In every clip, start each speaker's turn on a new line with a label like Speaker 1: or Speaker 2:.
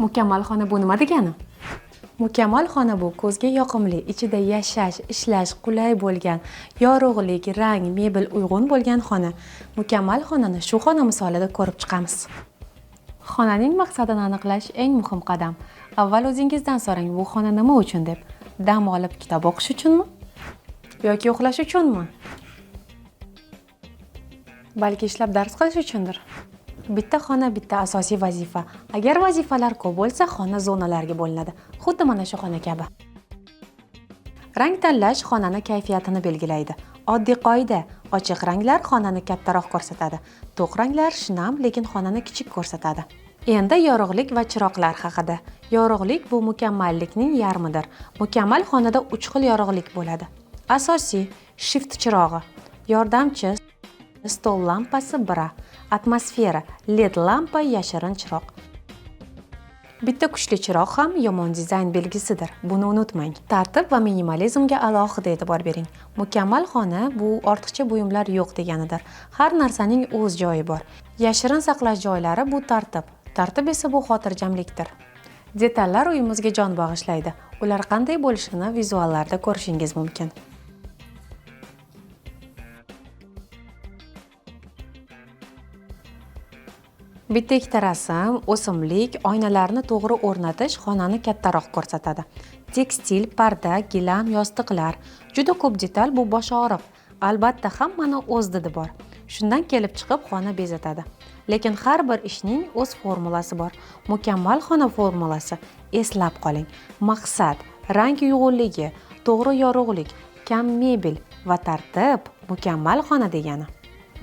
Speaker 1: Mukammal xona bu nima degani? Mukammal xona bu ko'zga yoqimli, ichida yashash, ishlash qulay bo'lgan, yorug'lik, rang, mebel uyg'un bo'lgan xona. Mukammal xonani shu xona misolida ko'rib chiqamiz. Xonaning maqsadini aniqlash eng muhim qadam. Avval o'zingizdan so'rang, bu xona nima uchun deb. Dam olib kitob o'qish uchunmi? Yoki uxlash uchunmi? Balki ishlab dars qilish uchundir. Bitta xona bitta asosiy vazifa. Agar vazifalar ko'p bo'lsa, xona zonalarga bo'linadi. Xuddi mana shu xona kabi. Rang tanlash xonani kayfiyatini belgilaydi. Oddiy qoida: ochiq ranglar xonani kattaroq ko'rsatadi. To'q ranglar shinam, lekin xonani kichik ko'rsatadi. Endi yorug'lik va chiroqlar haqida. Yorug'lik bu mukammallikning yarmidir. Mukammal xonada 3 xil yorug'lik bo'ladi. Asosiy shift chirog'i, yordamchi stol lampasi bira, atmosfera LED lampa, yashirin chiroq. Bitta kuchli chiroq ham yomon dizayn belgisidir. Buni unutmang. Tartib va minimalizmga alohida e'tibor bering. Mukammal xona bu ortiqcha buyumlar yo'q deganidir. Har narsaning o'z joyi bor. Yashirin saqlash joylari bu tartib. Tartib esa bu xotirjamlikdir. Detallar uyimizga jon bag'ishlaydi. Ular qanday bo'lishini vizuallarda ko'rishingiz mumkin. Bitta ikkita rasm, o'simlik, oynalarni to'g'ri o'rnatish xonani kattaroq ko'rsatadi. Tekstil, parda, gilam, yostiqlar. Juda ko'p detal bu bosh og'riq. Albatta hammani o'z didi bor. Shundan kelib chiqib xona bezatadi. Lekin har bir ishning o'z formulasi bor. Mukammal xona formulasi. Eslab qoling. Maqsad, rang uyg'unligi, to'g'ri yorug'lik, kam mebel va tartib mukammal xona degani.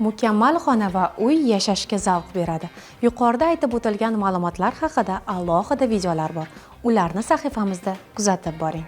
Speaker 1: Mukammal xona va uy yashashga zavq beradi. Yuqorida aytib o'tilgan ma'lumotlar haqida alohida videolar bor. Ularni sahifamizda kuzatib boring.